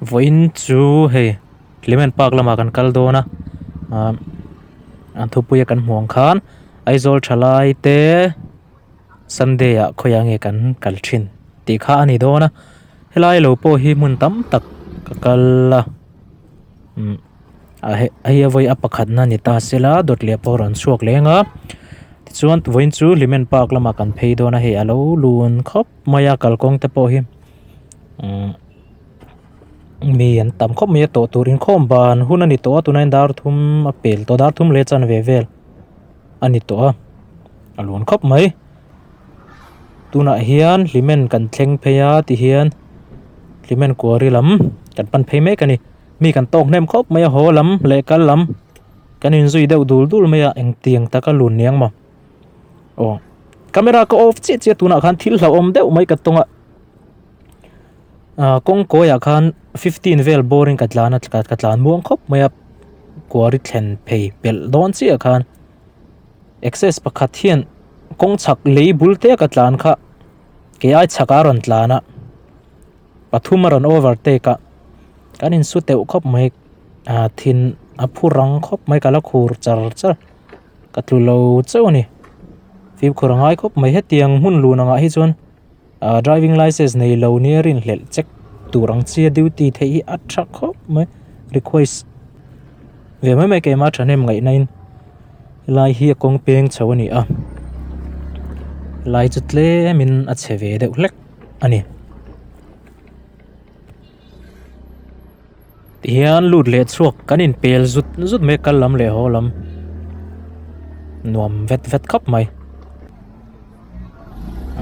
Vawiin chu hei Hlimen park lamah kan kal dawn a ah an thupui a kan hmuh ang khan Aizawl thalai te Sunday ah khawiah nge kan kal thin tih kha a ni dawn a helai lo pawh hi hmun tam tak ka kal a umm a hei hei a vawi a pakhatna ni ta sela dawt leh pawh a rawn chhuak leng a tichuan vawiin chu Hlimen park lamah kan phei dawn a hei a lo lun khawp mai a kalkawng te pawh hi umm mi an tam khawp mai a tawh tur inkhawm ban hun a ni tawh a tunah hian dar thum a pel tawh dar thum leh chanve vel a ni tawh a a lun khawp mai tunah hian hlimen kan thleng phei a tihian hlimen kuari lam kan pan phei mek a ni mi kan tawk hnem khawp mai a haw lam leh kal lam kan inzui deuh dul dul mai a engtiang taka lun niang maw aw camera ka off chiah chiah tunah khan thil hlauhawm deuh mai ka tawng a. Ah kawng kawiah khan fifteen vel bawr in ka tlan a ka tlan muang khawp mai a kuari thlen phei pelh dawn chiah khan access pakhat hian kawng chhak lei bul te a ka tlan kha kei ai chhak a rawn tlan a pathum a rawn overtake a kan in su teuh khawp mai ah thin a phu rang khawp mai ka la khur char char ka tlu lo chauh a ni fimkhur a ngai khawp mai hetiang hmun lun angah hi chuan. Ah driving licence nei lo nia rinhlelh check tur ang chi a duty theih hi a tha khawp mai request ve mai mai keimah thahnem ngaihna in helai hi a kawng peng chho a ni a helai chu tlem in a chhe ve deuh hlek a ni. Tihian lut leh chhuak kan inpel zut zut mai a kal lam leh haw lam nuam vet vet khawp mai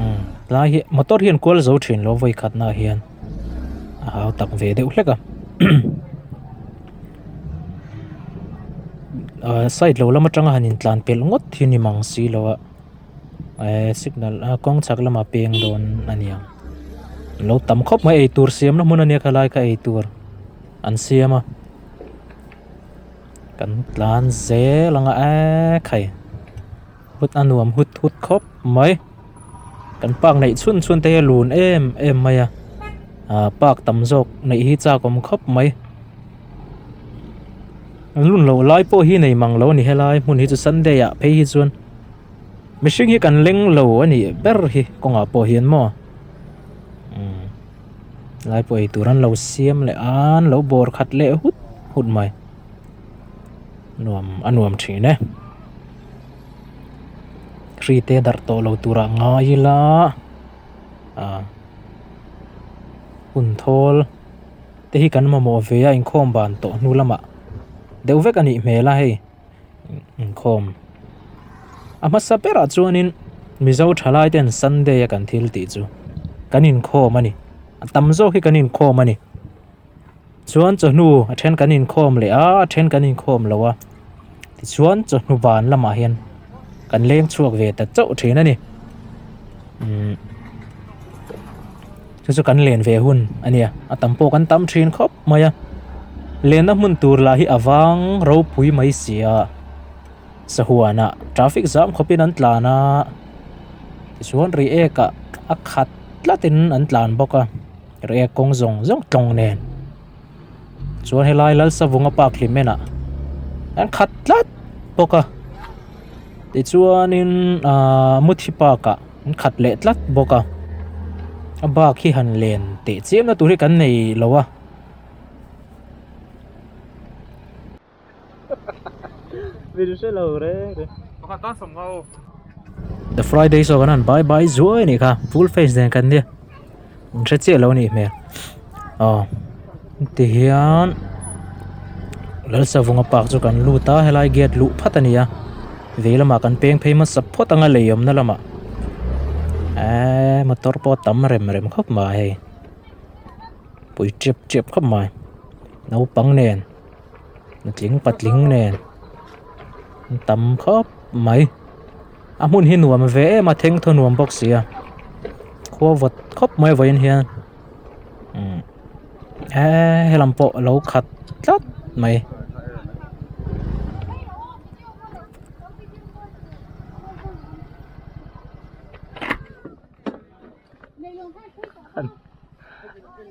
umm tlai hi motor hi an kual zo thin lo vawi khat naah hian a hau tak ve deuh hlek a ah side lo lam atanga han intlan pelh ngawt hi ni mang si lo a. Eh signal a kawng chhak lamah peng dawn a ni ang lo tam khawp mai eitur siamna hmun a nia khalai kha eitur an siam a kan tlan zel ang a eee khai hut a nuam hut hut khawp mai kan park neih chhun chhun te hi a lun em em mai a ah park tam zawk neih hi chak awm khawp mai lun loh lai pawh hi nei mang lo a ni helai hmun hi chu sunday ah phei hi chuan. Mihring hi kan leng lo a nih ber hi kawngah pawh hian maw umm lai pawh ei tur an lo siam leh a an lo bawr khat leh hut hut mai nuam a nuam thin e hri te darh tawh lo turah ngai ila ah hun thawl te hi kan mamawh ve a inkhawm ban tawh hnu lamah deuh vek a nih hmel a hei. Inkhawm a hmasa berah chuanin Mizo thalai ten Sunday a kan thil tih chu kan inkhawm a ni a tam zawk hi kan inkhawm a ni chuan chawhnu a then kan inkhawm leh a a then kan inkhawm lo a tichuan chawhnu ban lamah hian kan leng chhuak ve ta chauh thin a ni umm. Chu chu kan len ve hun a nia a tam pawh kan tam thin khawp mai a lenna hmun tur lah hi a vang ropui mai si a sahuanah traffic zam khawpin an tlan a tichuan reiek ah a khat tlatin an tlan bawk a reiek kawng zawng zawng tlawng nen chuan helai Lalsavunga park hlim enah an khat tlat bawk a tichuanin ahh Muthi park ah. An khat leh tlat bawk a a bak hi han len teh chiam na tur hi kan nei lo a. The Friday saw kan han bye bye zuai a nih kha full face nen kan nia an hre chiah lo a nih hmel aw tihian Lalsavunga park chu kan lut a helai gate luh phat a ni a vei lamah kan peng phei hmasa phawt anga lei awmna lamah eee motor pawh a tam rem rem khawp mai hei pui tep tep khawp mai naupang nen nutling patling nen an tam khawp mai a hmun hi nuam ve em a thengthaw nuam bawk si a khua vawt khawp mai vawiin hian. Umm he helam pawh a lo khat tlat mai.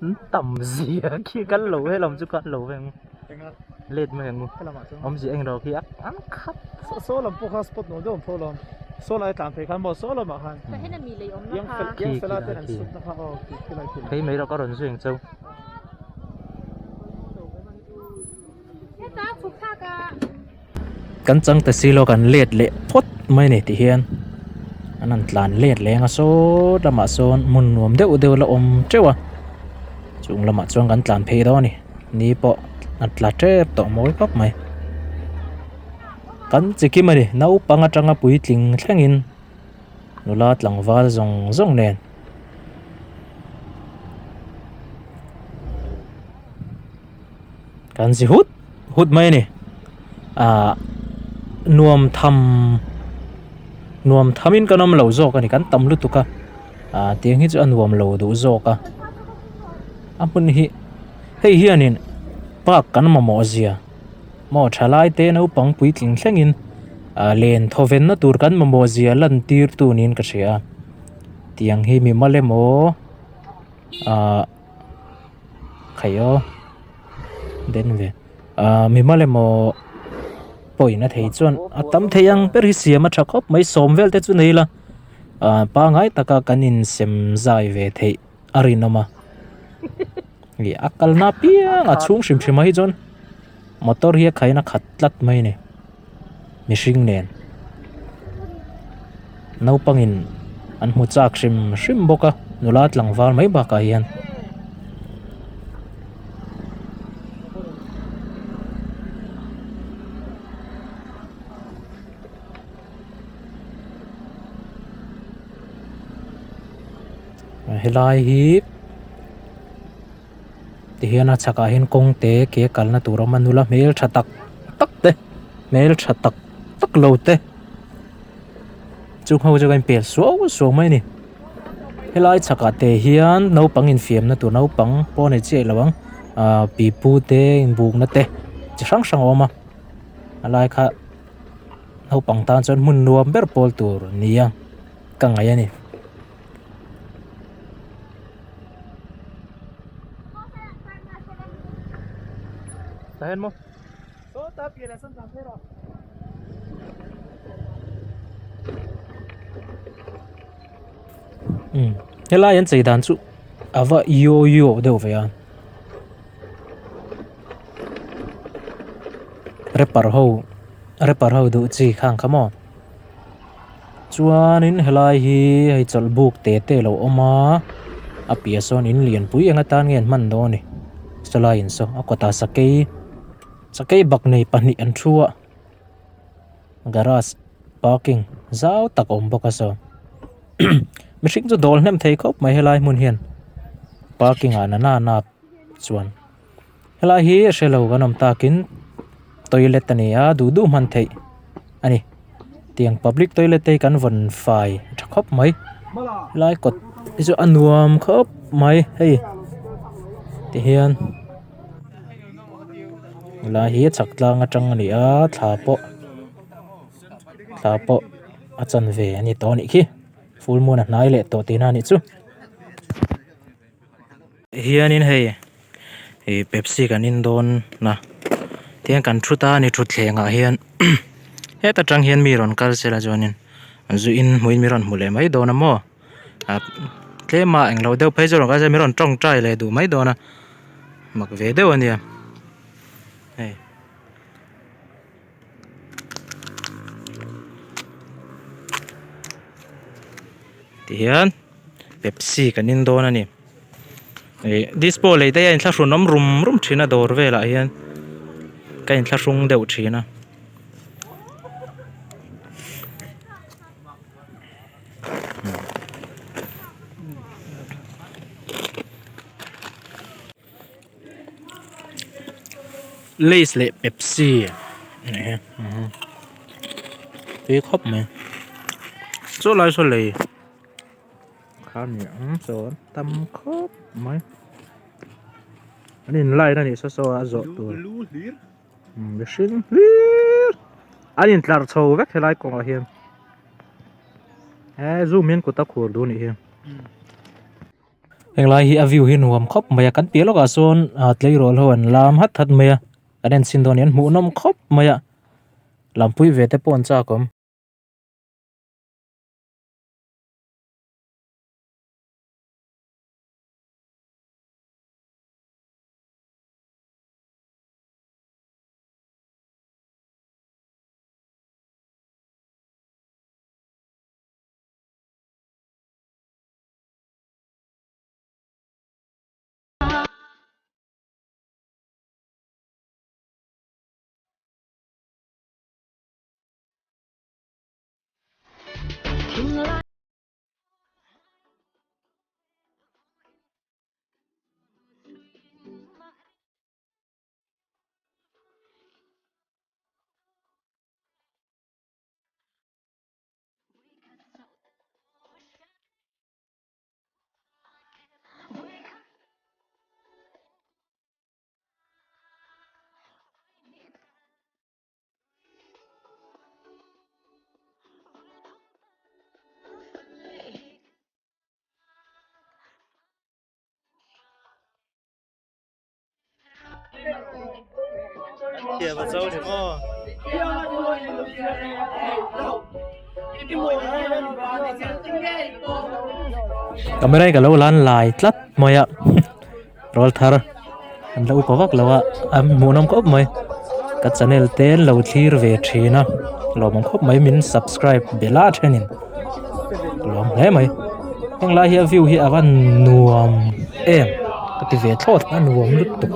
An tam. Awmzia khi kal lo helam chu kal lo veng let mai ang u awmzia eng ro khi an khat saw lam pawh kha spot nuam deuh awm tho alawm saw lai tlan phei khan maw saw lamah khan khi khi lai khi phei mai rawh ka rawn zui ang cheu. Kan chang ta silo kan let leh phawt mai a ni tih hian an han tlan let leh ang a saw lamah sawn hmun nuam deuh deuh la awm teuh a chung lamah chuan kan tlan phei dawn a ni ni pawh a tla tep tawh mawi khawp mai kan chi kim a ni naupang atanga puitling thlengin nula tlangval zawng zawng nen. Kan zi hut hut mai a ni ah nuam tham nuam thamin kan awm lo zawk a ni kan tam lutuk a ah tiang hi chu a nuam lo duh zawk a a hmun hi hei hianin park kan mamawh zia maw thalai te naupang puitling thlengin ah len thawvenna tur kan mamawh zia lan tir tu niin ka hria a tiang hi mimal emaw ah. Khai aw den ve ah mimal emaw pawhin a thei chuan a tam thei ang ber hi siam a tha khawp mai sawm vel te chu nei ila ah pangai taka kan insem zai ve theih a rinawm a ih a kalna apiang a chhung hrim hrim ah hi chuan motor hi a khain a khat tlat mai a ni mihring nen naupangin an hmu chak hrim hrim bawk a nula tlangval mai bakah hian. Helai hi Tihian a chhakah hian kawng te ke kalna tur a awm a nula hmel tha tak tak te hmel tha tak tak lo te chung ho chu ka inpel suau suau mai a ni helai chhakah te hian naupang infiamna tur naupang pawh a ni chiah lo ang ah pipu te inbukna te chi hrang hrang a awm a a lai kha naupang tan chuan hmun nuam ber pawl tur nia ka ngaih a ni. Helai an chei dan chu a va yo yo deuh ve a rapper ho rapper ho duh chi khang kha maw. Chuanin helai hi hei chawlh buk te te a lo awm a a piah sawn in lianpui eng atan nge an hman dawn a ni sawlai in saw a kawtah sakei sakei bak nei pahnih an thu a garage parking zau tak a awm bawk a saw mihring chu dawl hnem thei khawp mai helai hmun hian parking ah nana na chuan helai hi hrelo kan awm takin toilet a ni a duh duh hman theih a ni tiang public toilet te hi kan vawn fai tha khawp mai helai kawt hi chu a nuam khawp mai hei tihian helai hi chhak tlang atang a ni a thla pawh thla pawh a chanve a ni tawh a nih khi full moon a hnai leh tawh tihna a nih chu. Hianin hei ih pepsi kan in dawn a tihian kan thu ta a ni thutthleng ah hian heta tang hian mi rawn kal sela chuanin zu in hmuhin mi rawn hmu leh mai dawn a maw ah tlem a englo deuh phei chu rawn kal se mi rawn tawngtai leh duh mai dawn a mak ve deuh a nia hei. Tihian Pepsi kan in dawn a ni ih dispo lei te hi a inthlahrun awm rum rum thin a dawr velah hian ka inthlahrung deuh thin a. Lays leh pepsi tui khawp mai chaw lai saw lei kha a ni ang chuan tam khawp mai an in line a nih saw saw a zawh tur mihring hlir an in tlar chho vek helai kawngah hian he zoom hian kut a khur duh a nih hi. Henglai hi a view hi nuam khawp mai a kan piah lawkah sawn ah tleirawl ho an lam hat hat mai a kan en chhin dawn a ni an hmuhnawm khawp mai a lampui ve te pawh an chak awm. Camera hi ka lo lan lai tlat mai a rawl thar an la upa vak lo a an hmuhnawm khawp mai ka channel te an lo thlir ve thin a lawmawm khawp mai min subscribe belh a thenin lawm hle mai heng lai hi a view hi a va nuam em ka ti ve thlawt a nuam lutuk.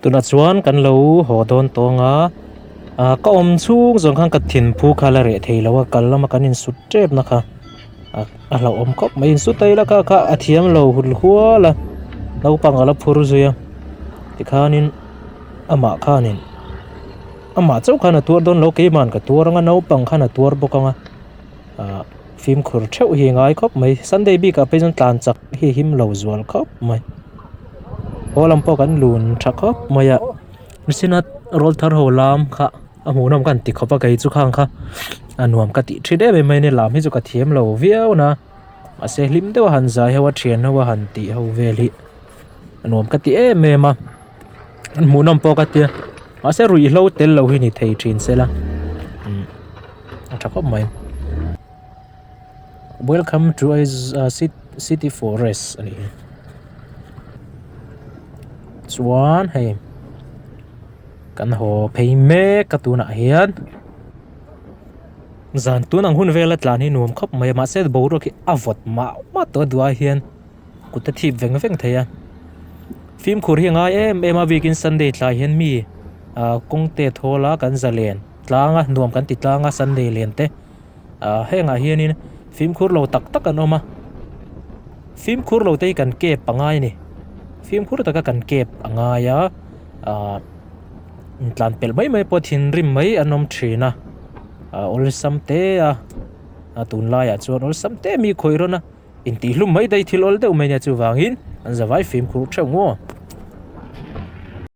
Tunah chuan kan lo haw dawn tawng a ah ka awm chhung zawng khan ka thinphu kha la reh thei lo a kal lama kan insut tep na kha ah a hlauhawm khawp mai insut ta ila kha kha a thiam lo hul hual a naupang a la phur zui a tikhanin amah khanin amah chauh khan a tuar dawn lo keimahn ka tuar anga naupang khan a tuar bawk anga ah fimkhur theuh hi a ngai khawp mai sunday bikah phei chuan tlan chak hi a him lo zual khawp mai haw lam pawh kan lun tha khawp mai a mihring a rawl thar ho lam kha a hmuhnawm ka han ti khawp a kei chu khang kha a nuam ka tih thin em em mai a ni lam hi chu ka thiam lo viau na mahse hlim deuh a han zai ho a thian ho a han tih ho vel hi a nuam ka ti em em a an hmuhnawm pawh ka tia mahse ruihhlo tel lo hi ni thei thin se la umm a tha khawp mai welcome to city forest a nih hi chuan hei kan haw phei mek a tunah hian zan tun ang hun vela tlan hi nuam khawp mai a mahse boruak hi a vawt mah mah tawh a duh ai hian kut a thip veng veng thei a fimkhur hi a ngai em em a bikin sunday tlai hian mi ah kawng te thawl a kan zalen tlang a nuam kan ti tlang a sunday len te ah hengah hianin fimkhur lo tak tak an awm a fimkhur lo te hi kan kep a ngai a ni fimkhur taka kan kep a ngai a ah intlan pelh mai mai pawh thinrim mai an awm thin a ah awlsam te a a tunlaiah chuan awlsam te mi khawih rawn a. Intihhlum mai daih thil awl deuh mai nia chuvangin an zavai fimkhur theuh maw.